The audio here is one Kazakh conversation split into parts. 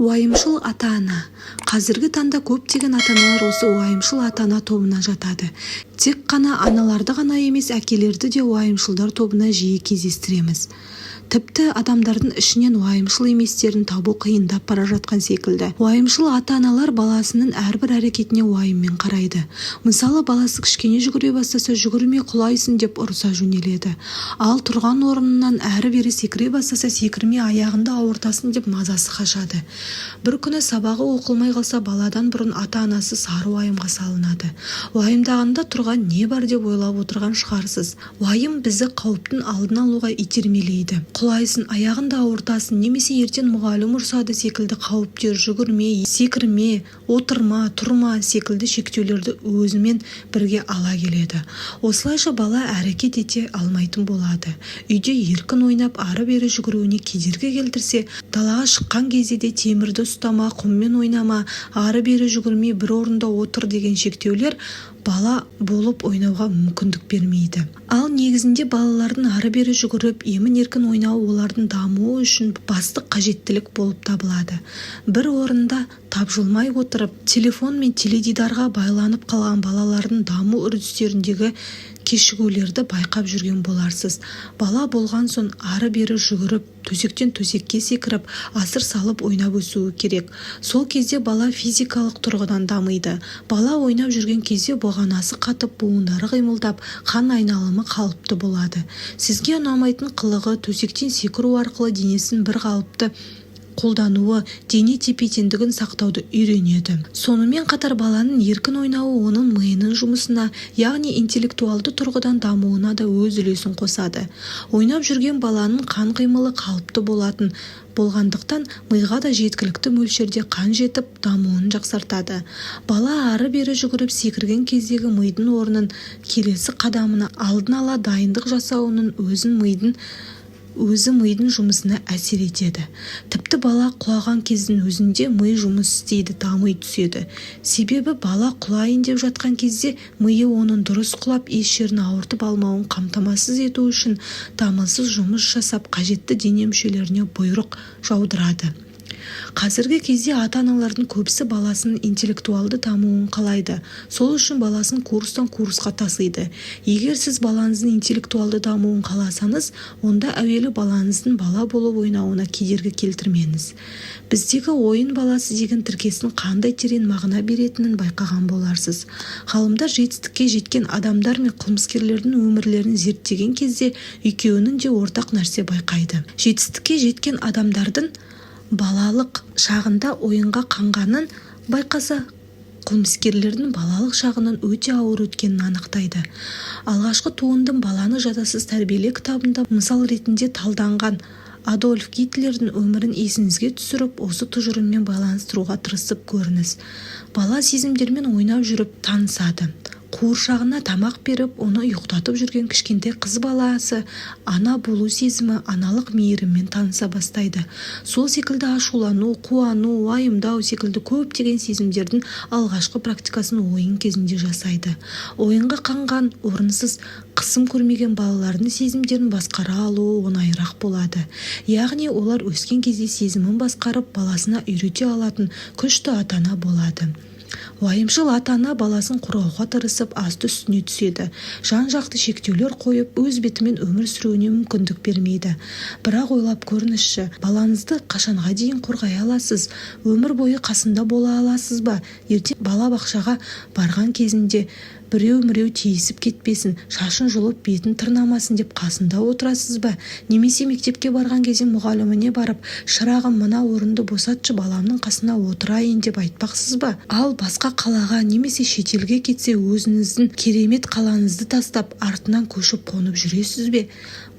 Уайымшыл ата-ана. Қазіргі таңда көптеген ата-аналар осы уайымшыл ата-ана тобына жатады. Тек қана аналарды ғана емес, әкелерді де уайымшылдар тобына жиі кездестіреміз. Тіпті адамдардың ішінен уайымшыл еместерін табу қиындап бара жатқан секілді. Уайымшыл ата-аналар баласының әрбір әрекетіне уайыммен қарайды. Мысалы, баласы кішкене жүгіре бастаса, «Жүгірме, құлайсың», – деп ұрыса жөнеледі. Ал тұрған орнынан әрі-бері секіре бастаса, «Секірме, аяғыңды ауыртасың», – деп мазасы қашады. Бір күні сабағы оқылмай қалса, баладан бұрын ата-анасы сары уайымға салынады. Уайымдағанда тұрған не бар деп ойлап отырған шығарсыз. Уайым бізді қауіптің алдын алуға итермелейді. Құлайсың, аяғыңды ауыртасың немесе ертең мұғалім ұрсады секілді қауіптер жүгірме, секірме, отырма, тұрма секілді шектеулерді өзімен бірге ала келеді. Осылайша бала әрекет ете алмайтын болады. Үйде еркін ойнап, ары-бері жүгіруіне кедергі келтірсе, далаға шыққан кезде де темірді ұстама, құммен ойнама, ары-бері жүгірмей бір орында отыр деген шектеулер бала болып ойнауға мүмкіндік бермейді. Ал негізінде балалардың ары-бері жүгіріп, емін-еркін ойнауы олардың дамуы үшін басты қажеттілік болып табылады. Бір орында тапжылмай отырып, телефон мен теледидарға байланып қалған балалардың даму үрдістеріндегі кешігулерді байқап жүрген боларсыз. Бала болған соң ары-бері жүгіріп, төсектен төсекке секіріп, асыр салып ойнап өсуі керек. Сол кезде бала физикалық тұрғыдан дамиды. Бала ойнап жүрген кезде бұғанасы қатып, буындары қимылдап, қан айналымы қалыпты болады. Сізге ұнамайтын қылығы – төсектен секіру арқылы денесін бір қалыпты қолдануы, дене тепе-теңдігін сақтауды үйренеді. Сонымен қатар баланың еркін ойнауы оның миының жұмысына, яғни интеллектуалды тұрғыдан дамуына да өз үлесін қосады. Ойнап жүрген баланың қан қимылы қалыпты болатын болғандықтан, миға да жеткілікті мөлшерде қан жетіп, дамуын жақсартады. Бала ары-бері жүгіріп, секірген кездегі мидың орнын келесі қадамына алдын ала дайындық жасауының өзі мидың жұмысына әсер етеді. Тіпті бала құлаған кездің өзінде ми жұмыс істейді, дами түседі. Себебі бала құлайын деп жатқан кезде миы оның дұрыс құлап, еш жерін ауыртып алмауын қамтамасыз ету үшін дамылсыз жұмыс жасап, қажетті дене мүшелеріне бұйрық жаудырады. Қазіргі кезде ата-аналардың көбісі баласының интеллектуалды дамуын қалайды. Сол үшін баласын курстан курсқа тасиды. Егер сіз балаңыздың интеллектуалды дамуын қаласаңыз, онда әуелі балаңыздың бала болып ойнауына кедергі келтірмеңіз. Біздегі «ойын баласы» деген тіркестің қандай терең мағына беретінін байқаған боларсыз. Ғалымдар жетістікке жеткен адамдар мен қылмыскерлердің өмірлерін зерттеген кезде екеуінің де ортақ нәрсе байқайды. Жетістікке жеткен адамдардың балалық шағында ойынға қанғанын байқаса, қылмыскерлердің балалық шағының өте ауыр өткенін анықтайды. Алғашқы туындым «Баланы жазасыз тәрбиеле» кітабында мысал ретінде талданған Адольф Гитлердің өмірін есіңізге түсіріп, осы тұжырыммен байланыстыруға тырысып көріңіз. Бала сезімдермен ойнап жүріп танысады. Қуыршағына тамақ беріп, оны ұйықтатып жүрген кішкентай қыз баласы ана болу сезімі, аналық мейіріммен таныса бастайды. Сол секілді ашулану, қуану, уайымдау секілді көптеген сезімдердің алғашқы практикасын ойын кезінде жасайды. Ойынға қанған, орынсыз қысым көрмеген балалардың сезімдерін басқара алуы оңайырақ болады. Яғни олар өскен кезде сезімін басқарып, баласына үйрете алатын күшті ата-ана болады. Уайымшыл ата-ана баласын қорғауға тырысып, асты-үстіне түседі, жан-жақты шектеулер қойып, өз бетімен өмір сүруіне мүмкіндік бермейді. Бірақ ойлап көріңізші, балаңызды қашанға дейін қорғай аласыз? Өмір бойы қасында бола аласыз ба? Ертең бала бақшаға барған кезінде біреу-міреу тиісіп кетпесін, шашын жұлып, бетін тырнамасын деп қасында отырасыз ба? Немесе мектепке барған кезде мұғаліміне барып, «Шырағым, мына орынды босатшы, баламның қасына отырайын», – деп айтпақсыз ба? Ал басқа қалаға немесе шетелге кетсе, өзіңіздің керемет қалаңызды тастап, артынан көшіп-қонып жүресіз бе?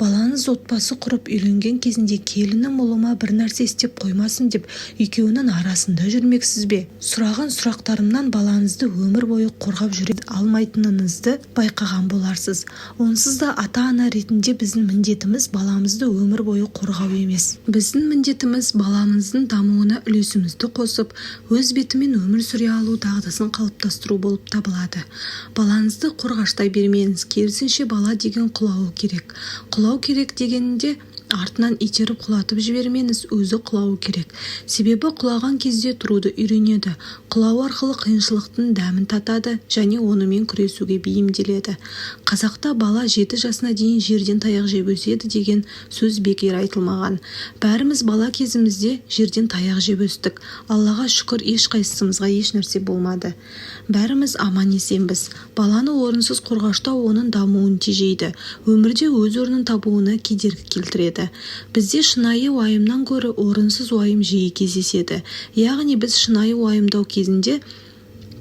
Балаңыз отбасы құрып, үйленген кезінде «Келінім ұлыма бір нәрсе істеп қоймасын» деп, екеуінің арасында жүрмексіз бе? Сұраған сұрақтарымнан балаңызды өмір бойы қорғап жүре алмайтыныңызды байқаған боларсыз. Онсыз да ата-ана ретінде біздің міндетіміз баламызды өмір бойы қорғау емес. Біздің міндетіміз – баламыздың дамуына үлесімізді қосып, өз бетімен өмір сүре алу дағдысын қалыптастыру болып табылады. Балаңызды қорғаштай бермеңіз. Керісінше, бала деген құлауы керек. Құлау керек дегенде Артынан итеріп құлатып жібермеңіз, өзі құлауы керек. Себебі құлаған кезде тұруды үйренеді. Құлау арқылы қиыншылықтың дәмін татады және онымен күресуге бейімделеді. Қазақта бала 7 жасына дейін жерден таяқ жеп өседі деген сөз бекер айтылмаған. Бәріміз бала кезімізде жерден таяқ жеп өстік. Аллаға шүкір, ешқайсымызға ешнәрсе болмады. Бәріміз аман-есенбіз. Баланы орынсыз қорғаштау оның дамуын тежейді, өмірде өз орнын табуына кедергі келтіреді. Бізде шынайы уайымнан гөрі орынсыз уайым жиі кездеседі. Яғни біз шынайы уайымдау кезінде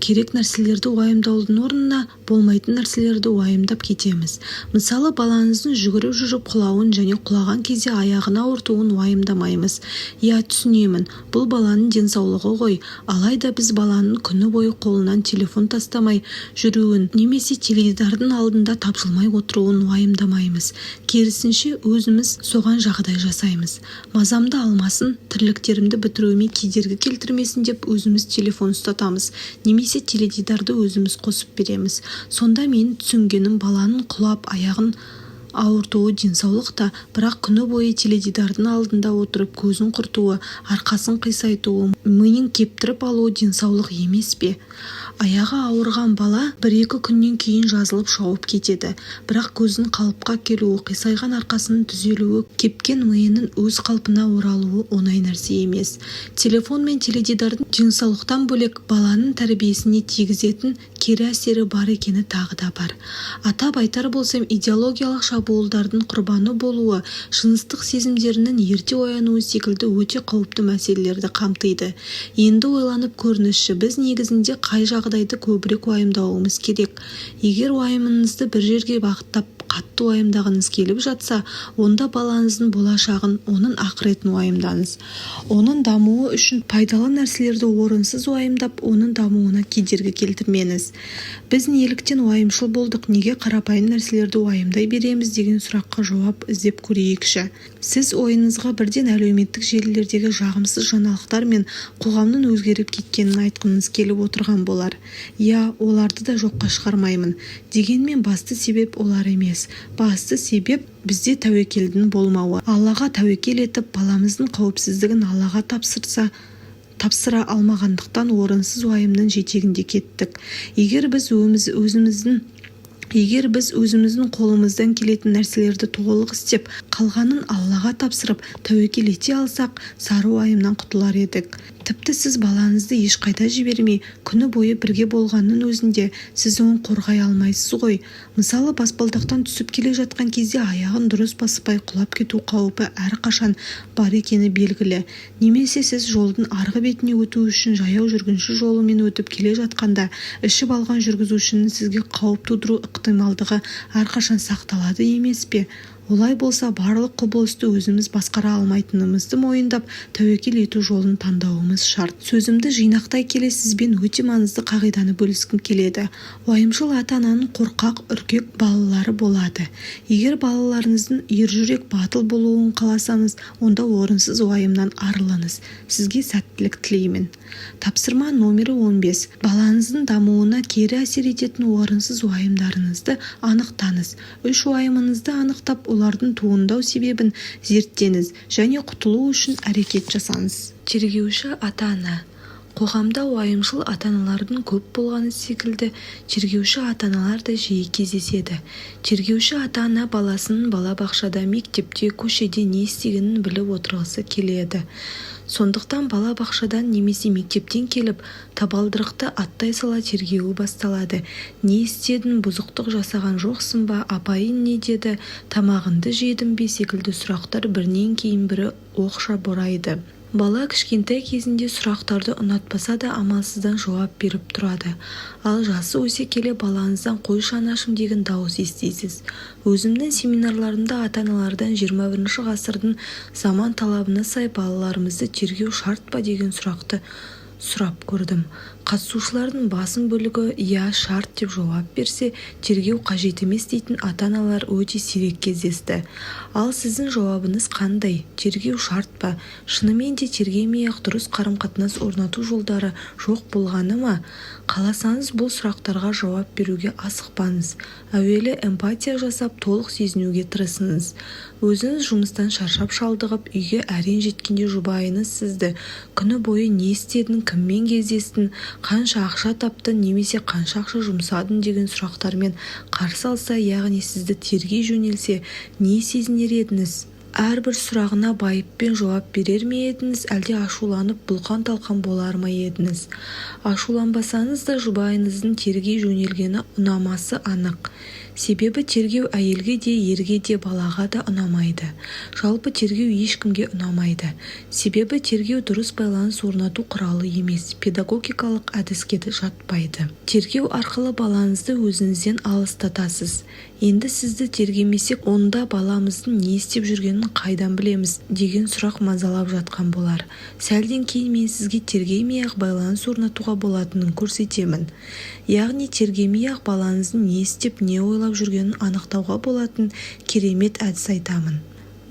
керек нәрселерді уайымдаудың орнына болмайтын нәрселерді уайымдап кетеміз. Мысалы, балаңыздың жүгіріп жүріп құлауын және құлаған кезде аяғын ауыртуын уайымдамаймыз. Иә, түсінемін, бұл баланың денсаулығы ғой. Алайда біз баланың күні бойы қолынан телефон тастамай жүруін немесе теледидардың алдында тапжылмай отыруын уайымдамаймыз. Керісінше, өзіміз соған жағдай жасаймыз. Мазамды алмасын, тірліктерімді бітіруіме кедергі келтірмесін деп өзіміз телефон ұстатамыз немесе теледидарды өзіміз қосып береміз. Сонда менің түсінгенім, баланың құлап аяғын ауыртуы денсаулық та, бірақ күні бойы теледидардың алдында отырып көзін құртуы, арқасын қисайтуы, миын кептіріп алуы денсаулық емес пе? Аяғы ауырған бала бір-екі күннен кейін жазылып, шауып кетеді. Бірақ көзінің қалыпқа келуі, қисайған арқасының түзелуі, кепкен миының өз қалпына оралуы оңай нәрсе емес. Телефон мен теледидардың денсаулықтан бөлек баланың тәрбиесіне тигізетін кері әсері бар екені тағы да бар. Атап айтар болсам, идеологиялық шабуылдардың құрбаны болуы, жыныстық сезімдерінің ерте оянуы секілді өте қауіпті мәселелерді қамтиды. Енді ойланып көріңізші, біз негізінде қай жағдайды көбірек уайымдауымыз керек? Егер уайымыңызды бір жерге бағыттап, қатты уайымдағыңыз келіп жатса, онда балаңыздың болашағын, оның ақыретін уайымдаңыз. Оның дамуы үшін пайдалы нәрселерді орынсыз уайымдап, оның дамуына кедергі келтірмеңіз. Біз неліктен уайымшыл болдық, неге қарапайым нәрселерді уайымдай береміз деген сұраққа жауап іздеп көрейікші. Сіз ойыңызға бірден әлеуметтік желілердегі жағымсыз жаңалықтар мен қоғамның өзгеріп кеткенін айтқыңыз келіп отырған болар. Иә, оларды да жоққа шығармаймын. Дегенмен басты себеп олар емес. Басты себеп – бізде тәуекелдің болмауы. Аллаға тәуекел етіп, баламыздың қауіпсіздігін Аллаға тапсыра алмағандықтан орынсыз уайымның жетегінде кеттік. Егер біз өзіміздің қолымыздан келетін нәрселерді толық істеп, қалғанын Аллаға тапсырып, тәуекел ете алсақ, сары уайымнан құтылар едік. Тіпті сіз балаңызды ешқайда жібермей, күні бойы бірге болғанның өзінде сіз оны қорғай алмайсыз ғой. Мысалы, баспалдақтан түсіп келе жатқан кезде аяғын дұрыс баспай құлап кету қаупі әрқашан бар екені белгілі. Немесе сіз жолдың арғы бетіне өту үшін жаяу жүргінші жолымен өтіп келе жатқанда ішіп алған жүргізушінің сізге қауіп тудыру ықтималдығы әрқашан сақталады емес пе? Олай болса, барлық құбылысты өзіміз басқара алмайтынымызды мойындап, тәуекел ету жолын таңдауымыз шарт. Сөзімді жинақтай келе, сізбен өте маңызды қағиданы бөліскім келеді. Уайымшыл ата-ананың қорқақ, үркек балалары болады. Егер балаларыңыздың ержүрек, батыл болуын қаласаңыз, онда орынсыз уайымнан арылыңыз. Сізге сәттілік тілеймін. Тапсырма номері 15. Балаңыздың дамуына кері әсер ететін орынсыз уайымдарыңызды анықтаңыз. Үш уайымыңызды анықтап, олардың туындау себебін зерттеңіз және құтылу үшін әрекет жасаңыз. Тергеуші ата-ана. Қоғамда уайымшыл ата-аналардың көп болғаны секілді, тергеуші ата-аналар да жиі кездеседі. Тергеуші ата-ана баласының балабақшада, мектепте, көшеде не істегенін біліп отырғысы келеді. Сондықтан бала бақшадан немесе мектептен келіп, табалдырықты аттай сала тергеуі басталады: не істедің, бұзықтық жасаған жоқсың ба, апайың не деді, тамағыңды жедің бе секілді сұрақтар бірінен кейін бірі оқша борайды. Бала кішкентай кезінде сұрақтарды ұнатпаса да, амалсыздан жауап беріп тұрады. Ал жасы өсе келе балаңыздан «Қойшы, анашым» деген дауыс естисіз. Өзімнің семинарларымда ата-аналардан 21-ғасырдың заман талабына сай балаларымызды тергеу шарт па деген сұрақты Сұрап көрдім. Қатысушылардың басым бөлігі «Иә, шарт» деп жауап берсе, тергеу қажет емес дейтін ата-аналар өте сирек кездесті. Ал сіздің жауабыңыз қандай? Тергеу шарт па? Шынымен де тергемей-ақ дұрыс қарым-қатынас орнату жолдары жоқ болғаны ма? Қаласаңыз, бұл сұрақтарға жауап беруге асықпаңыз. Әуелі эмпатия жасап, толық сезінуге тырысыңыз. Өзіңіз жұмыстан шаршап-шалдығып, үйге әрең жеткенде жұбайыңыз сізді күні бойы не істедің, кіммен кездестің, қанша ақша таптың немесе қанша ақша жұмсадың деген сұрақтармен қарсы алса, яғни сізді тергей жөнелсе, не сезінер едіңіз? Әрбір сұрағына байыппен жауап берер ме едіңіз, әлде ашуланып бұлқан-талқан болар ма едіңіз? Ашуланбасаңыз да, жұбайыңыздың тергей жөнелгені ұнамасы анық. Себебі тергеу әйелге де, ерге де, балаға да ұнамайды. Жалпы тергеу ешкімге ұнамайды. Себебі тергеу дұрыс байланыс орнату құралы емес, педагогикалық әдіске жатпайды. Тергеу арқылы балаңызды өзіңізден алыстатасыз. Енді сізді тергемесек, онда баламыздың не істеп жүргенін қайдан білеміз деген сұрақ мазалап жатқан болар. Сәлден кейін мен сізге тергемей-ақ байланыс орнатуға болатынын көрсетемін. Яғни тергемей-ақ балаңыздың не істеп, не ойлап жүргенін анықтауға болатын керемет әдіс айтамын.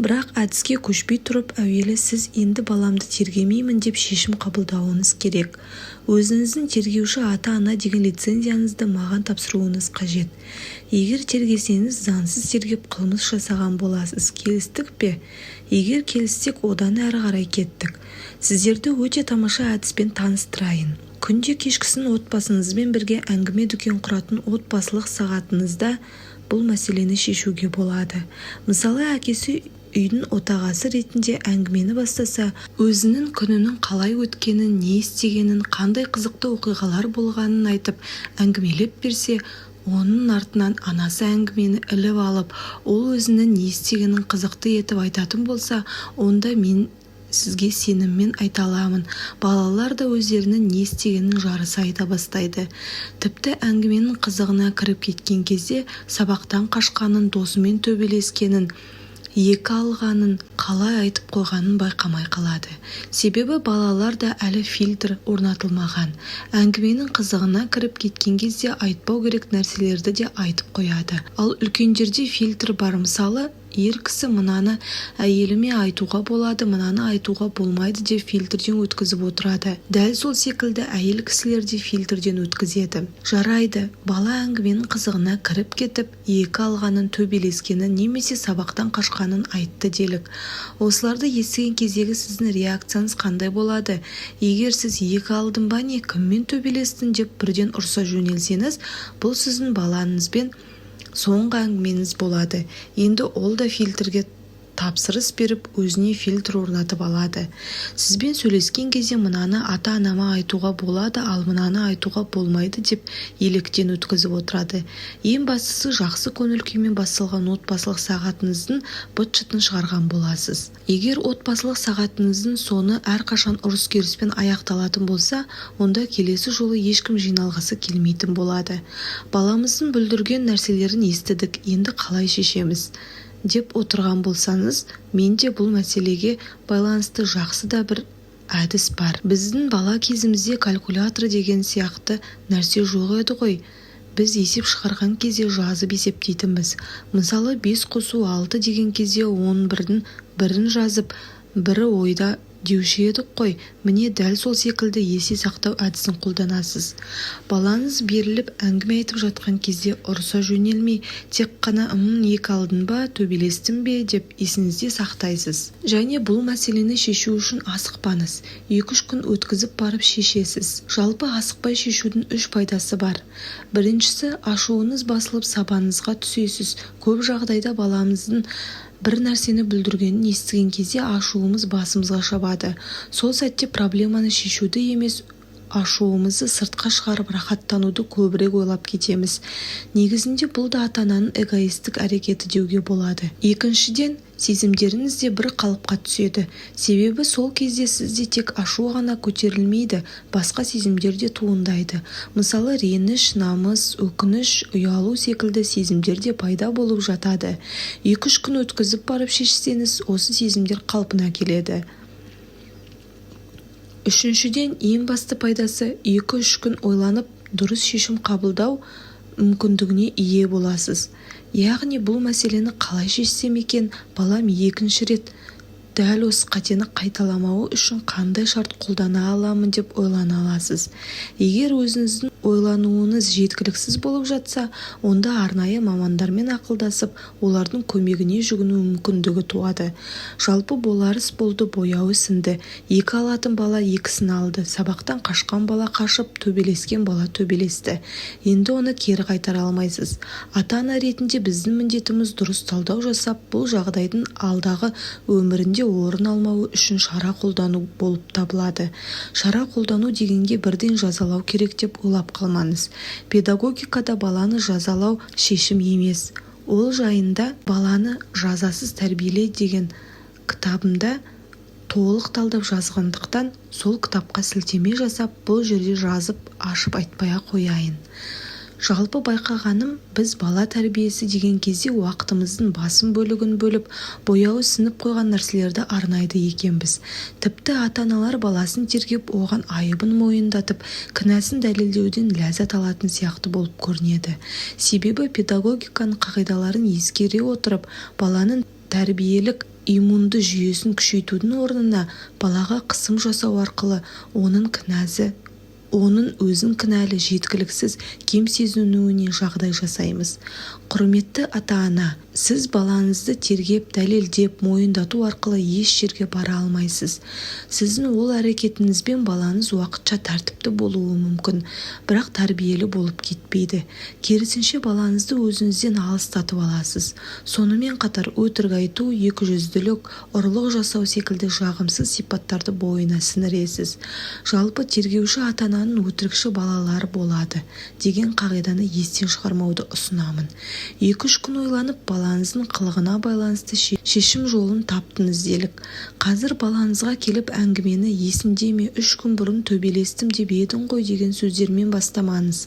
Бірақ әдіске көшпей тұрып, әуелі сіз енді баламды тергемеймін деп шешім қабылдауыңыз керек. Өзіңіздің тергеуші ата-ана деген лицензияңызды маған тапсыруыңыз қажет. Егер тергесеңіз, заңсыз тергеп қылмыс жасаған боласыз. Келістік пе? Егер келіссек, одан әрі қарай кеттік. Сіздерді өте тамаша әдіспен таныстырайын. Күнде кешкісін отбасыңызбен бірге әңгіме-дүкен құратын отбасылық сағатыңызда бұл мәселені шешуге болады. Мысалы, әкесі үйдің отағасы ретінде әңгімені бастаса, өзінің күнінің қалай өткенін, не істегенін, қандай қызықты оқиғалар болғанын айтып, әңгімелеп берсе, оның артынан анасы әңгімені іліп алып, ол өзінің не істегенін қызықты етіп айтатын болса, онда мен сізге сеніммен айта аламын, балалар да өздерінің не істегенін жарыса айта бастайды. Тіпті әңгіменің қызығына кіріп кеткен кезде сабақтан қашқанын, досымен төбелескенін, екі алғанын қалай айтып қойғанын байқамай қалады. Себебі балаларда әлі фильтр орнатылмаған. Әңгіменің қызығына кіріп кеткен кезде айтпау керек нәрселерді де айтып қояды. Ал үлкендерде фильтр бар. Мысалы, ер кісі мынаны әйеліме айтуға болады, мынаны айтуға болмайды деп фильтрден өткізіп отырады. Дәл сол секілді әйел кісілер де фильтрден өткізеді. Жарайды, бала әңгіменің қызығына кіріп кетіп, екі алғанын, төбелескенін немесе сабақтан қашқанын айтты делік. Осыларды естіген кездегі сіздің реакцияңыз қандай болады? Егер сіз екі алдың ба, не, кіммен төбелестің деп бірден ұрса жөнелсеңіз, бұл сіздің балаңызбен соңғы әңгімеңіз болады. Енді ол да фильтрге тапсырыс беріп, өзіне фильтр орнатып алады. Сізбен сөйлескен кезде мынаны ата-анама айтуға болады, ал мынаны айтуға болмайды деп електен өткізіп отырады. Ең бастысы, жақсы көңіл күймен басталған отбасылық сағатыңыздың быт-шытын шығарған боласыз. Егер отбасылық сағатыңыздың соңы әрқашан ұрыс-керіспен аяқталатын болса, онда келесі жолы ешкім жиналғысы келмейтін болады. Баламыздың бүлдірген нәрселерін естідік, енді қалай шешеміз деп отырған болсаңыз, менде бұл мәселеге байланысты жақсы да бір әдіс бар. Біздің бала кезімізде калькулятор деген сияқты нәрсе жоқ еді ғой. Біз есеп шығарған кезде жазып есептейтінбіз. Мысалы, бес қосу алты деген кезде 11-дің бірін жазып, бірі ойда деуші едік қой. Міне, дәл сол секілді есте сақтау әдісін қолданасыз. Балаңыз беріліп әңгіме айтып жатқан кезде ұрса жөнелмей, тек қана екі алдың ба, төбелестің бе деп есіңізде сақтайсыз. Және бұл мәселені шешу үшін асықпаңыз. 2-3 күн өткізіп барып шешесіз. Жалпы асықпай шешудің үш пайдасы бар. Біріншісі, ашуыңыз басылып, сабаныңызға түсесіз. Көп жағдайда баламыздың бір нәрсені бүлдіргенін естіген кезде ашуымыз басымызға шабады. Сол сәтте проблеманы шешуді емес, ашуымызды сыртқа шығарып рахаттануды көбірек ойлап кетеміз. Негізінде бұл да ата-ананың эгоистік әрекеті деуге болады. Екіншіден, сезімдеріңіз де бір қалыпқа түседі. Себебі сол кезде сізде тек ашу ғана көтерілмейді, басқа сезімдер де туындайды. Мысалы, реніш, намыс, өкініш, ұялу секілді сезімдер де пайда болып жатады. 2-3 күн өткізіп барып шешсеңіз, осы сезімдер қалпына келеді. Үшіншіден, ең басты пайдасы, 2-3 күн ойланып, дұрыс шешім қабылдау мүмкіндігіне ие боласыз. Яғни, бұл мәселені қалай шешсем екен, балам екінші рет дәл осы қатені қайталамауы үшін қандай шарт қолдана аламын деп ойлана аласыз. Егер өзіңіздің ойлануыңыз жеткіліксіз болып жатса, онда арнайы мамандармен ақылдасып, олардың көмегіне жүгіну мүмкіндігі туады. Жалпы, болар іс болды, бояуы сіңді. Екі алатын бала екісін алды, сабақтан қашқан бала қашып, төбелескен бала төбелесті. Енді оны кері қайтара алмайсыз. Ата-ана ретінде біздің міндетіміз дұрыс талдау жасап, бұл жағдайдың алдағы өмірінде орын алмауы үшін шара қолдану болып табылады. Шара қолдану дегенге бірден жазалау керек деп ойлап қалмаңыз. Педагогикада баланы жазалау шешім емес. Ол жайында «Баланы жазасыз тәрбиеле» деген кітабымда толық талдап жазғандықтан, сол кітапқа сілтеме жасап, бұл жерде жазып ашып айтпай-ақ қояйын. Жалпы, байқағаным, біз бала тәрбиесі деген кезде уақытымыздың басым бөлігін бөліп, бояуы сіңіп қойған нәрселерді арнайды екенбіз. Тіпті ата-аналар баласын тергеп, оған айыбын мойындатып, кінәсін дәлелдеуден ләззат алатын сияқты болып көрінеді. Себебі педагогиканың қағидаларын ескере отырып, баланың тәрбиелік иммунды жүйесін күшейтудің орнына, балаға қысым жасау арқылы оның өзін кінәлі, жеткіліксіз, кем сезінуіне жағдай жасаймыз. Құрметті ата-ана, сіз балаңызды тергеп, дәлелдеп, мойындату арқылы еш жерге бара алмайсыз. Сіздің ол әрекетіңізбен балаңыз уақытша тәртіпті болуы мүмкін, бірақ тәрбиелі болып кетпейді. Керісінше, балаңызды өзіңізден алыстатып аласыз. Сонымен қатар өтірік айту, екіжүзділік, ұрлық жасау секілді жағымсыз сипаттарды бойына сіңіресіз. Жалпы, тергеуші ата-ананың өтірікші балалары болады деген қағиданы естен шығармауды ұсынамын. 2-3 күн ойланып, балаңыздың қылығына байланысты шешім жолын таптыңыз делік. Қазір балаңызға келіп, әңгімені «Есіңде ме, 3 күн бұрын төбелестім деп едің ғой» деген сөздермен бастамаңыз.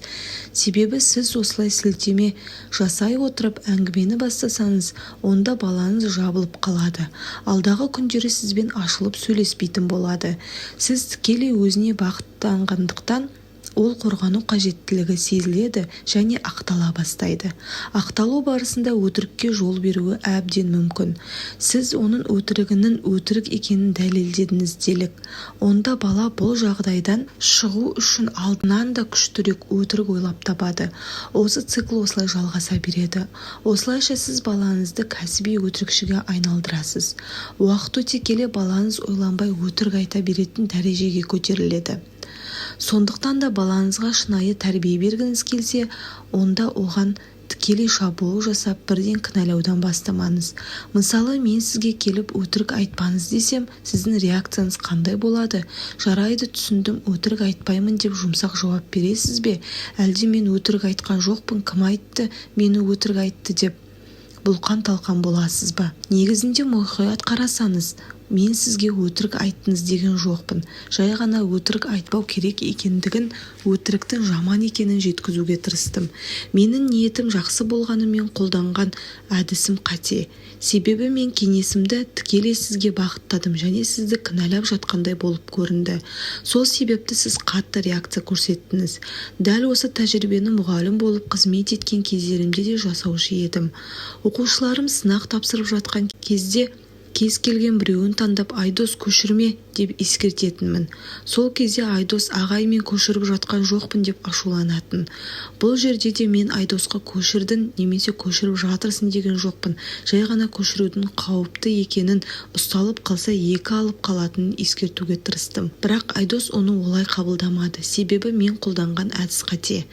Себебі сіз осылай сілтеме жасай отырып әңгімені бастасаңыз, онда балаңыз жабылып қалады. Алдағы күндері сізбен ашылып сөйлеспейтін болады. Сіз тікелей өзіне бағыттағандықтан, ол қорғану қажеттілігі сезіледі және ақтала бастайды. Ақталу барысында өтірікке жол беруі әбден мүмкін. Сіз оның өтірігінің өтірік екенін дәлелдедіңіз делік. Онда бала бұл жағдайдан шығу үшін алдынан да күштірек өтірік ойлап табады. Осы цикл осылай жалғаса береді. Осылайша сіз балаңызды кәсіби өтірікшіге айналдырасыз. Уақыт өте келе балаңыз ойланбай өтірік айта беретін дәрежеге көтеріледі. Сондықтан да балаңызға шынайы тәрбие бергіңіз келсе, онда оған тікелей шабуыл жасап, бірден кінәлаудан бастамаңыз. Мысалы, мен сізге келіп өтірік айтпаңыз десем, сіздің реакцияңыз қандай болады? «Жарайды, түсіндім, өтірік айтпаймын» деп жұмсақ жауап бересіз бе, әлде «Мен өтірік айтқан жоқпын, кім айтты мені өтірік айтты?» деп бұлқан-талқан боласыз ба? Негізінде, мұқият қарасаңыз, мен сізге өтірік айттыңыз деген жоқпын. Жай ғана өтірік айтпау керек екендігін, өтіріктің жаман екенін жеткізуге тырыстым. Менің ниетім жақсы болғанымен, қолданған әдісім қате. Себебі мен кеңесімді тікелей сізге бағыттадым және сізді кінәлап жатқандай болып көрінді. Сол себепті сіз қатты реакция көрсеттіңіз. Дәл осы тәжірибені мұғалім болып қызмет еткен кездерімде де жасаушы едім. Оқушыларым сынақ тапсырып жатқан кезде кез келген біреуін таңдап, «Айдос, көшірме» деп ескертетінмін. Сол кезде Айдос «Ағай, мен көшіріп жатқан жоқпын» деп ашуланатын. Бұл жерде де мен Айдосқа көшірдің немесе көшіріп жатырсың деген жоқпын. Жай ғана көшірудің қауіпті екенін, ұсталып қалса екі алып қалатынын ескертуге тырыстым. Бірақ Айдос оны олай қабылдамады. Себебі мен қолданған әдіс қате.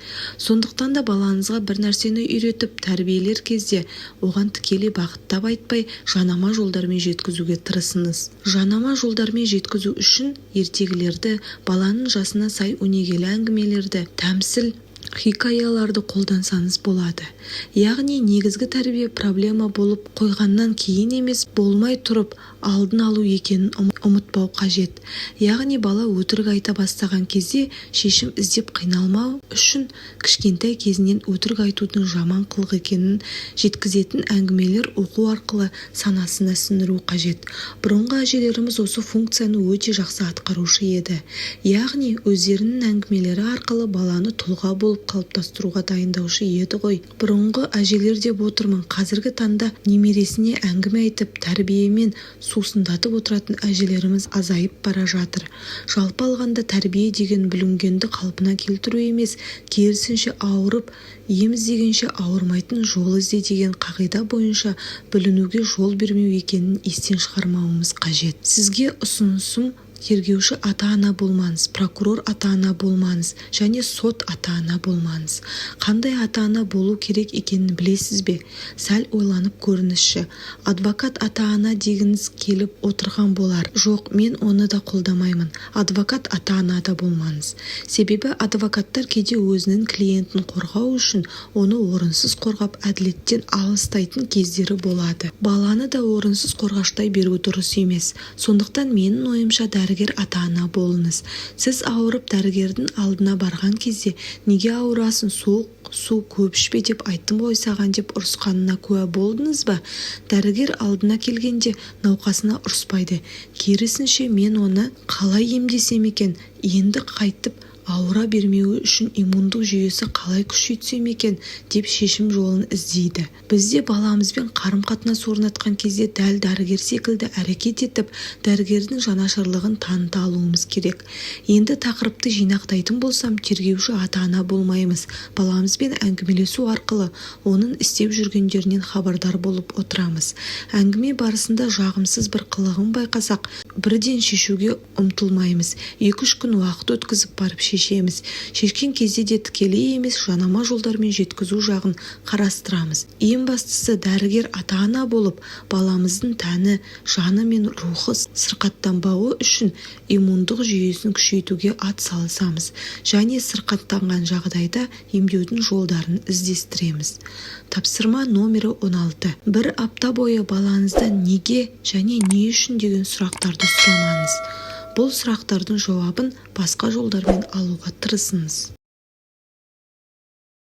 Сондықтан да балаңызға бір нәрсені үйретіп, тәрбиелер кезде оған тікелей бағыттап айтпай, жанама жолдармен жеткізуге тырысыңыз. Жанама жолдармен жеткізу үшін ертегілерді, баланың жасына сай өнегелі әңгімелерді, тәмсіл, хикаяларды қолдансаңыз болады. Яғни, негізгі тәрбие проблема болып қойғаннан кейін емес, болмай тұрып алдын алу екенін ұмытпау қажет. Яғни бала өтірік айта бастаған кезде шешім іздеп қиналмау үшін кішкентай кезінен өтірік айтудың жаман қылық екенін жеткізетін әңгімелер оқу арқылы санасына сіңіру қажет. Бұрынғы әжелеріміз осы функцияны өте жақсы атқарушы еді. Яғни өздерінің әңгімелері арқылы баланы тұлға болып қалыптастыруға дайындаушы еді ғой. Бұрынғы әжелер деп отырмын, қазіргі таңда немересіне әңгіме айтып, тәрбиемен сусындатып отыратын әжелеріміз азайып бара жатыр. Жалпы алғанда, тәрбие деген бүлінгенді қалпына келтіру емес, керісінше, ауырып ем іздегенше, ауырмайтын жол ізде деген қағида бойынша бүлінуге жол бермеу екенін естен шығармауымыз қажет. Сізге ұсынысым: тергеуші ата-ана болмаңыз, прокурор ата-ана болмаңыз және сот ата-ана болмаңыз. Қандай ата-ана болу керек екенін білесіз бе? Сәл ойланып көріңізші. Адвокат ата-ана дегіңіз келіп отырған болар. Жоқ, мен оны да қолдамаймын. Адвокат ата-ана да болмаңыз. Себебі адвокаттар кейде өзінің клиентін қорғау үшін оны орынсыз қорғап, әділеттен алыстайтын кездері болады. Баланы да орынсыз қорғаштай беру дұрыс емес. Сондықтан, менің ойымша, дәрігер ата-ана болыңыз. Сіз ауырып, дәрігердің алдына барған кезде «Неге ауырасың, суық су көп ішпе деп айттым ғой саған» деп ұрысқанына куә болдыңыз ба? Дәрігер алдына келгенде науқасына ұрыспайды. Керісінше, мен оны қалай емдесем екен, енді қайтып ауыра бермеуі үшін иммундық жүйесі қалай күшейтсем екен деп шешім жолын іздейді. Біз де баламызбен қарым-қатынас орнатқан кезде дәл дәрігер секілді әрекет етіп, дәрігердің жанашырлығын таныта алуымыз керек. Енді тақырыпты жинақтайтын болсам, тергеуші ата-ана болмаймыз, баламызбен әңгімелесу арқылы оның істеп жүргендерінен хабардар болып отырамыз. Әңгіме барысында жағымсыз бір қылығын байқасақ, бірден шешуге ұмтылмаймыз, 2-3 күн уақыт өткізіп барып шешеміз. Шешкен кезде де тікелей емес, жанама жолдармен жеткізу жағын қарастырамыз. Ең бастысы, дәрігер ата-ана болып, баламыздың тәні, жаны мен рухы сырқаттанбауы үшін иммундық жүйесін күшейтуге ат салысамыз және сырқаттанған жағдайда емдеудің жолдарын іздестіреміз. Тапсырма номері 16. Бір апта бойы балаңыздан неге және не үшін деген сұрақтарды сұрамаңыз. Бұл сұрақтардың жауабын басқа жолдармен алуға тырысыңыз.